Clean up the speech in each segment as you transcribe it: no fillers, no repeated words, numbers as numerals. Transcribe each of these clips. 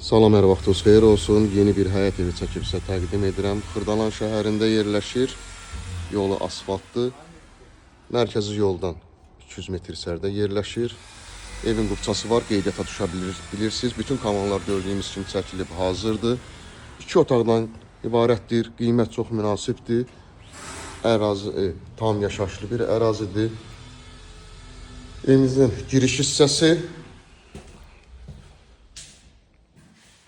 Salam, hər vaxtınız xeyir olsun. Yeni bir həyət evi çəkib sizə təqdim edirəm. Xırdalan şəhərində yerləşir. Yolu asfaltdır. Mərkəzi yoldan 200 metr içəridə yerləşir. Evin qupçası var, qeydiyyata düşə bilirsiniz. Bütün kanallar gördüyümüz kimi çəkilib hazırdır. İki otaqdan ibarətdir. Qiymət çox münasibdir. Ərazi tam yaşayışlı bir ərazidir. Evimizin giriş hissəsi.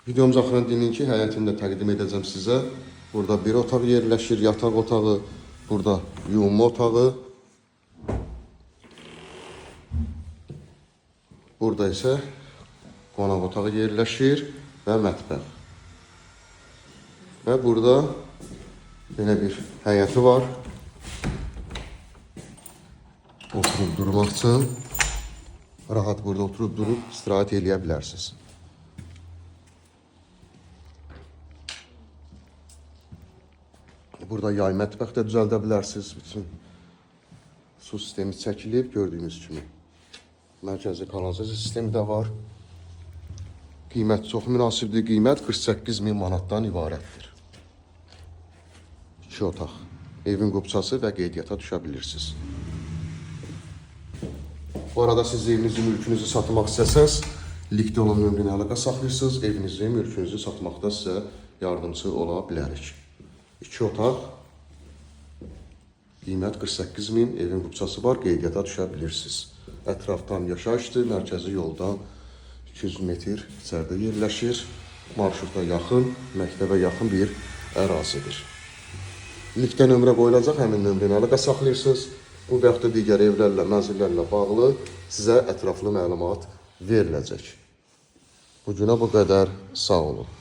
Videomuzu axırına dinləyin ki, həyətini də təqdim edəcəm sizə. Burada bir otaq yerləşir, yataq otağı, burada yuyunma otağı. Burada isə qonaq otağı yerləşir və mətbəx. Və burada belə bir həyəti var. Oturub durmaq üçün rahat burada oturub durub istirahət eləyə bilərsiniz. Burada yay mətbəx də düzəldə bilərsiniz. Bütün su sistemi çəkilib gördüyünüz kimi. Mərkəzi kanalizasiya sistemi də var. Qiymət çox münasibdir. Qiymət 48 min manatdan ibarətdir. İki otaq. Evin qupçası və qeydiyyata düşə bilirsiniz. Bu arada siz evinizi, mülkünüzü satmaq istəsəniz, linkdə olan nömrə ilə əlaqə saxlayırsınız. Evinizi, mülkünüzü satmaqda sizə yardımçı ola bilərik. İki otaq, qiymət 48 min, evin qupçası var, qeydiyyata düşə bilirsiniz. Ətraf tam yaşayışdır, mərkəzi yoldan 200 metr içəridə yerləşir. Marşruta yaxın, məktəbə yaxın bir ərazidir. Linkdə nömrə qoyulacaq, həmin nömrə ilə əlaqə saxlayırsınız. Bu və yaxud da digər evlərlə, mənzillərlə bağlı sizə ətraflı məlumat veriləcək. Bu günə bu qədər. Sağ olun.